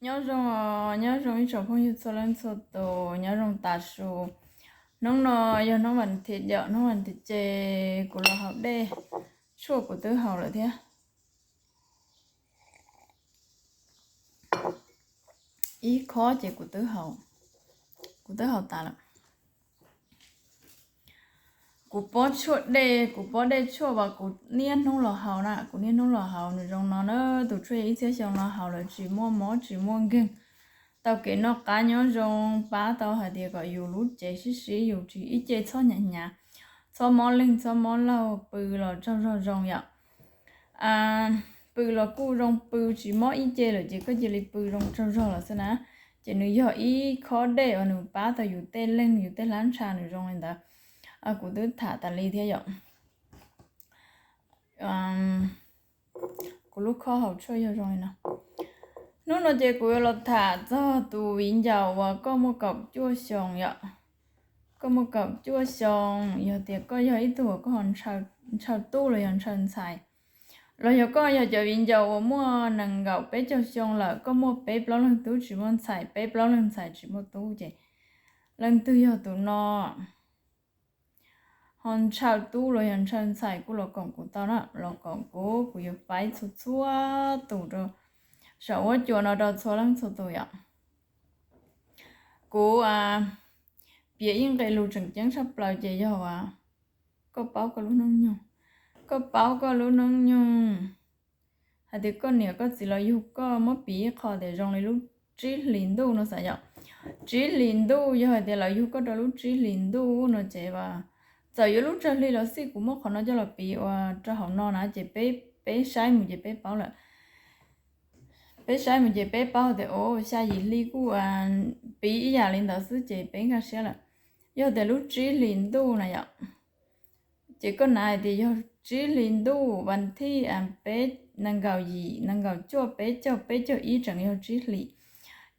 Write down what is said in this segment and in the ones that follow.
Nyob zoo, nyob zoo ib tsoom phooj ywg txhua leej txhua tus, nyob zoo tav su. Hnub no yog hnub vas thiv yom, hnub vas thiv ces kuv los haus dej tshuaj kuv twb haus lawm thiab. Ib khob ces kuv twb haus, kuv twb haus tas lawm. Kuv pob tshuaj dej, kuv pob dej tshuaj uas kuv niaj hnub los haus na, kuv niaj hnub los haus nws zoo no na, tus tshuaj ib txhiab xyoo no haus lawm tsis muaj mob tsis muaj nkeeg, tau kev noj qab nyob zoo, pab tau hais tias kom yus lub cev sib sib yus tsis ib ce txhob hnyav hnyav, txhob mob leeg txhob mob laug, pw los tsaug zog zoo yom. Pw los kuj zoo, pw tsis mob ib ce lawm ces koj cia li pw zoo tsaug zog los xwb na. Ces nws yog ib khob dej uas nws pab tau yus tej leeg yus tej hlab ntsha nws zoo li ntawd. Kuv twb tham tas li thiab yom. Kuv lub khob haus tshuaj yog zoo li no. Hnub no ces kuv yuav los tham txog tus viv ncaus uas koj muaj kaum cuaj xyoo yom. Koj muaj kaum cuaj xyoo, yog tias koj yog ib tug uas koj ho ntshaw tub los yog ntshaw ntxhais, los yog koj yog cov viv ncaus uas muaj nees nkaum peb caug xyoo lawm, koj muaj peb plaub leeg tub tsis muaj ntxhais, peb plaub leeg ntxhais tsis muaj tub ces leej twg yog tus no ho ntshaw tub los yog ntshaw ntxhais kuj los koom kuv tau na, los koom kuv, kuv yuav faib txhua txhua tus rau saum huab cua no rau txhua leej txhua tus yom. Kuv piav ib nqe lus tseem ceeb tshaj plaws ces yog uas koj paub koj lub hnub nyoog, koj paub koj lub hnub nyoog hais tias koj niam koj txiv los yug koj, muab piv ib qho tias zoo li lub tsib hlis ntuj no xav yom. Tsib hlis ntuj, yog hais tias lawv yug koj rau lub tsib hlis ntuj no ces uas txawm yuav lub tsawg hli los xij, kuv muab qhov no coj los piv ua rau hauv no na ces peb, peb saib mus ces peb paub lawm. Peb saib mus ces peb paub tias o xya yim hli kuj piv ib yam li ntawd xwb ces peb nkag siab lawm. Yog tias lub tsib hlis ntuj na yom, ces koj hnav hais tias yog tsib hlis ntuj vas thij peb, nees nkaum yim, nees nkaum cuaj, peb caug, peb caug ib tseem yog tsib hlis.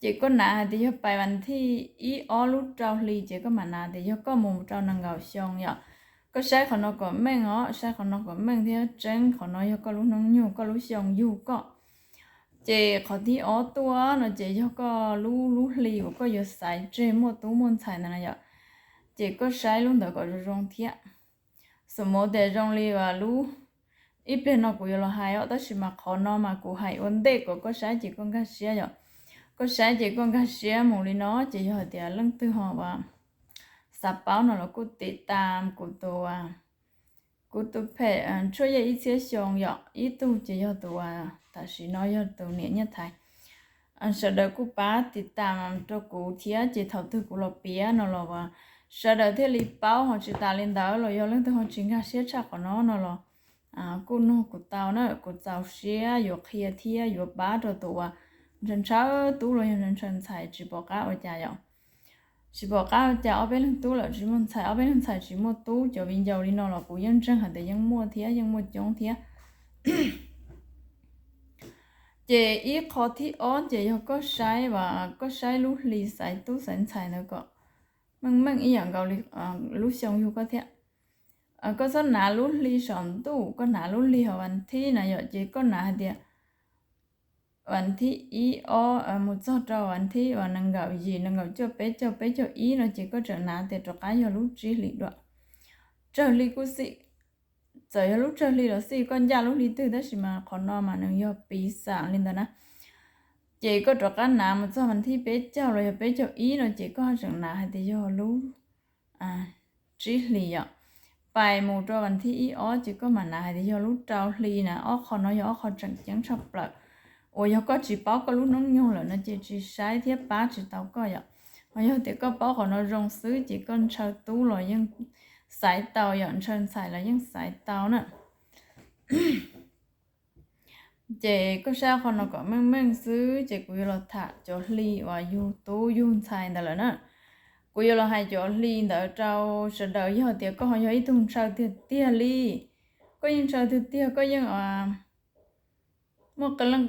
Ces koj hnav hais tias yog pais vas thij ib ob lub rau hli ces koj mam hnav tias yog koj mus rau nees nkaum xyoo yom. Koj saib qhov no kom meej os, saib qhov no kom meej thiab tseeb qhov no yog koj lub hnub nyoog, koj lub xyoo yug koj. Ces qhov thib ob tuaj no ces yog koj lub, lub hli uas koj yuav xaiv tseg muaj tub muaj ntxhais ntawd na yom. Ces koj saib lub ntawd kom zoo zoo thiab. Xum mus tias zoo li uas lub, ib pliag no kuv yuav los hais os, tab sis mas qhov no mas kuv hais ua ntej kom koj saib ces koj nkag siab yom. Koj saib ces koj nkag siab mus li no ces yog hais tias leej twg ho uas xav paub no los kuj tiv tam kuv tus, kuv tus phem tshuaj yej ib txhiab xyoo yom, ib tug ces yog tus uas tam sim no yog tus niam Nyiaj Thaiv. Sawv daws kuj pab tiv tam rau kuv thiab ces thaum twg kuv los piav no los uas sawv daws thiaj li paub, ho tsis tas li ntawd los yog leej twg ho tsis nkag siab tshaj qhov no no los kuj nug kuv tau na, kuv txaus siab yuav qhia thiab yuav pab rau tus uas ntshaw ntshaw tub los yog ntshaw ntshaw ntxhais tsis pom qab ua cas yom. Tsis pom qab ua cas, ob peb leeg tub lawm tsis muaj ntxhais, ob peb leeg ntxhais tsis muaj tub, cov viv ncaus li no los kuv yeej ntseeg hais tias yeej muaj thiab yeej muaj coob thiab. Ces ib qho thib ob ces yog koj saib, koj saib lub hli xaiv tub xaiv ntxhais ntawd kom meej meej ib yam nkaus li lub xyoo yug koj thiab. Koj txhob hnav lub hli saum ntuj, koj hnav lub hli hauv vas thib na yom, ces koj hnav hais tias vas thib ib ob mus txog rau vas thib uas nees nkaum yim, nees nkaum cuaj, peb caug, peb caug ib no ces koj tseem hnav tias rov qab yog lub tsib hlis dua. Tsawg hli kuj xij, txawm yog lub tsawg hli los xij, koj ncaj lub hli twg, tab sis mas qhov no mas nws yog piv xam li ntawd na. Ces koj rov qab hnav mus txog vas thib peb caug los yog peb caug ib no ces koj tseem hnav hais tias yog lub tsib hlis yom. Pais mus rau vas thib ib ob ces koj mam hnav hais tias yog lub rau hli na. Ob qho no yog ob qho tseem ceeb tshaj plaws uas yog koj tsis paub koj lub hnub nyoog lawm no ces tsis saib thiab pab tsis tau koj yom. Ho yog tias koj paub qhov no zoo xwb ces koj ntshaw tub los yeej xaiv tau yom, ntshaw ntxhais los yeej xaiv tau na. Ces koj saib qhov no kom meej meej xwb ces kuv yuav los tham cov hli uas yug tub yug ntxhais ntawd lawm na. Kuv yuav los hais cov hli ntawd rau sawv daws, yog tias koj ho yog ib tug ntshaw tiag tiag li, koj yeej ntshaw tiag tiag, koj yeej muaj qee leej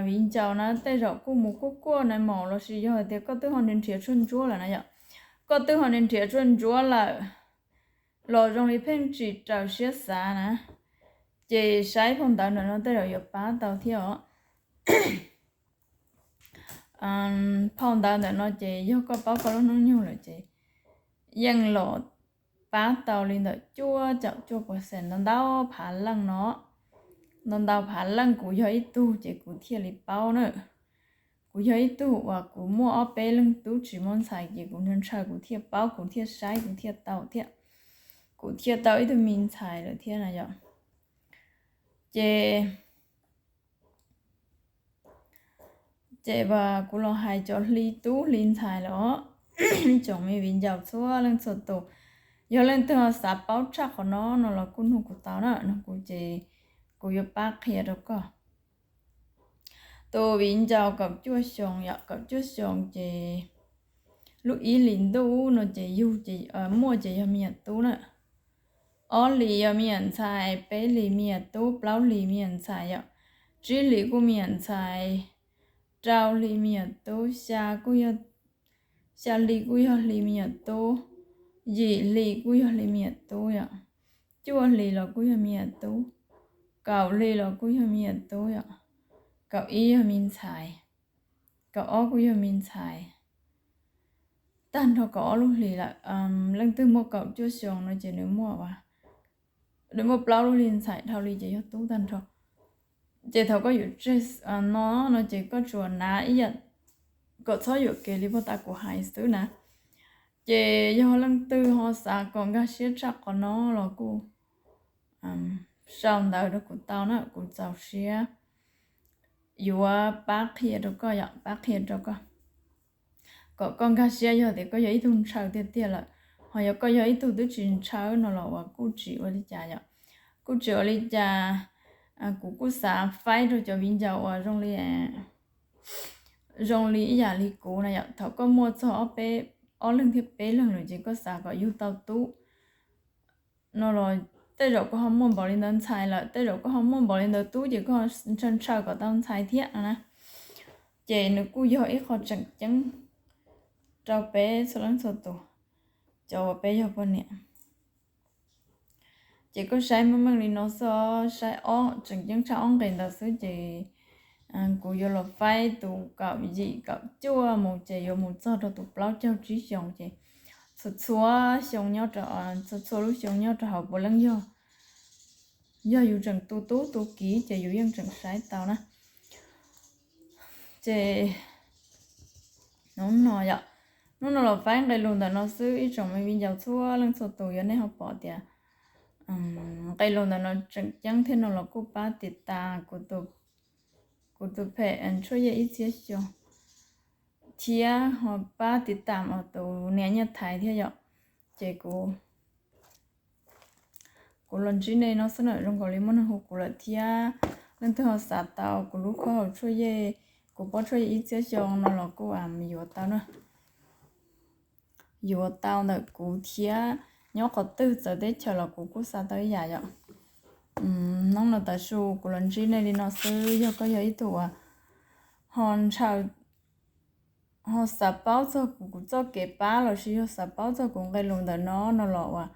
viv ncaus na tej zaum kuj mus kuaj kuaj na maum lossis yog hais tias koj twb ho nrhiav tshuaj ntsuab lawm na yom. Koj twb ho nrhiav tshuaj ntsuab lawm los zoo li pheej tsis raws siab xav na, ces saib phau ntawv no tej zaum yuav pab tau thiab os. Phau ntawv ntawm no ces yog koj paub koj lub hnub nyoog lawm ces yeej los pab tau li ntawm cuaj caum cuaj percent ntau ntau phav leej no. Ntau ntau phav leej kuv yog ib tug ces kuv thiaj li paub na. Kuv yog ib tug uas kuv muaj ob peb leeg tub tsis muaj ntxhais ces kuv ntshaw ntshaw kuv thiaj paub, kuv thiaj saib, kuv thiaj tau thiab, kuv thiaj tau ib tug me ntxhais lawm thiab na yom. Ces, ces kuv los hais cov hli tub hli ntxhais lawm os. Tsoom me viv ncaus txhua leej txhua tus, yog leej twg ho xav paub tshaj qhov no no los kuj nug kuv tau na, nug kuv ces kuv yuav pab qhia rau koj. Tus viv ncaus kaum cuaj xyoo yom, kaum cuaj xyoo ces lub ib hlis ntuj no ces yug ces muaj ces yog me nyuam tub na. Ob hlis yog me nyuam ntxhais, peb hlis me nyuam tub, plaub hlis me nyuam ntxhais yom, tsib hlis kuj me nyuam ntxhais, rau hli me nyuam tub, xya kuj yog, xya hli kuj yog hli me nyuam tub, yim hli kuj yog hli me nyuam tub yom, cuaj hlis los kuj yog me nyuam tub, kaum hli los kuj yog me nyuam tub yom, kaum ib yog me ntxhais, kaum ob kuj yog me ntxhais. Tag nrho kaum ob lub hlis lawm, leej twg muaj kaum cuaj xyoo no ces nws muaj, nws muaj plaub lub hli ntxhais dhau li ces yog tub tag nrho. Ces thaum koj yuav tseg no no ces koj tsuas hnav ib yam kom txhob yuam kev li puag ta kuv hais xwb na. Ces yog leej twg ho xav kom nkag siab tshaj qhov no los kuj sau ntawv rau kuv tau na, kuv txaus siab yuav pab qhia rau koj yom, pab qhia rau koj kom koj nkag siab yog tias koj yog ib tug ntshaw tiag tiag lawm. Ho yog koj yog ib tug twb tsis ntshaw no los uas kuj tsis ua li cas yom, kuj tsis ua li cas. Kuv kuj xav faib rau cov viv ncaus uas zoo li, zoo li ib yam li kuv na yom, thaum koj muaj txog ob peb, ob leeg thiab peb leeg lawm ces koj xav kom yug tau tub no los tej zaum koj ho muaj npaum li ntawd ntxhais lawm, tej zaum koj ho muaj npaum li ntawd tub ces koj ntshaw ntshaw kom tau ntxhais thiab no na. Ces nws kuj yog ib qho tseem ceeb rau peb txhua leej txhua tus, cov uas peb yog poj niam. Ces koj saib meej meej li no xwb, saib ob, tseem ceeb tshaj ob nqe ntawd xwb ces kuv yuav los faib tus kaum yim kaum cuaj mus ces yuav mus txog rau tus plaub caug tsib xyoo ces txhua txhua xyoo nyob rau, txhua txhua lub xyoo nyob rau hauv puav leej yog, yog yus tseem tu tub tu kiv ces yus yeej tseem saib tau na. Ces hnub no yom, hnub no los faib nqe lus ntawm no xwb, ib tsoom me viv ncaus txhua leej txhua tus, yog nej ho pom tias nqe lus ntawm no tseem ceeb thiab no los kuj pab tiv tas kuv tus phem Tshuaj Yej Ib Txhiab Xyoo thiab ho pab tiv tas tus niam Nyiaj Thaiv thiab yom. Ces kuv, kuv los ntsib nej no xwb na, zoo nkaus li muaj neeg hu kuv lawm thiab. Leej twg ho xav tau kuv lub khob hauv Tshuaj Yej, kuv pob Tshuaj Yej Ib Txhiab Xyoo no los kuj yuav tau na. Yuav tau ntawm kuv thiab, nyob qhov twg txawv teb chaws los kuv kuj xa tau ib yam yom. Hnub no tav su kuv los ntsib nej li no xwb, yog koj yog ib tug uas ho ntshaw, ho xav paub txog kuv, kuv txoj kev pab lossis yog xav paub txog kuv nqe lus ntawm no no los uas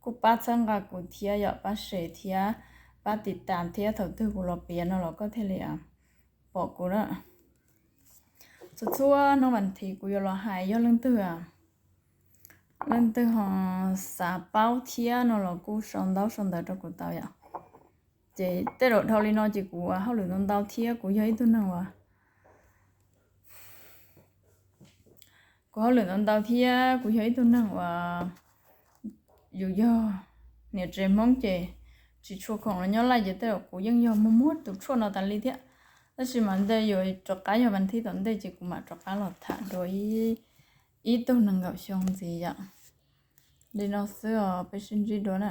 kuj pab txhawb nqa kuv thiab yom, pab share thiab, pab tiv tas thiab, thaum twg kuv los piav no los koj thiaj li pom kuv na. Txhua txhua hnub vas thiv kuv yuav los hais, yog leej twg, leej twg ho xav paub thiab no los kuj sau ntaub sau ntawv rau kuv tau yom. Ces tej zaum dhau li no ces kuv hauj lwm ntau ntau thiab kuv yog ib tug neeg uas, kuv hauj lwm ntau ntau thiab kuv yog ib tug neeg uas yus yog niam tsev Hmoob ces tsis tshua khoom los nyob laj ces tej zaum kuv yeej yog muag muag tus tshuaj no tas li thiab. Tab sis mas ntej yuav rov qab yog vas thiv tom ntej ces kuv mam rov qab los tham dua ib tug nees nkaum xyoo ntxiv yom. Li no xwb os, peb sib ntsib dua na.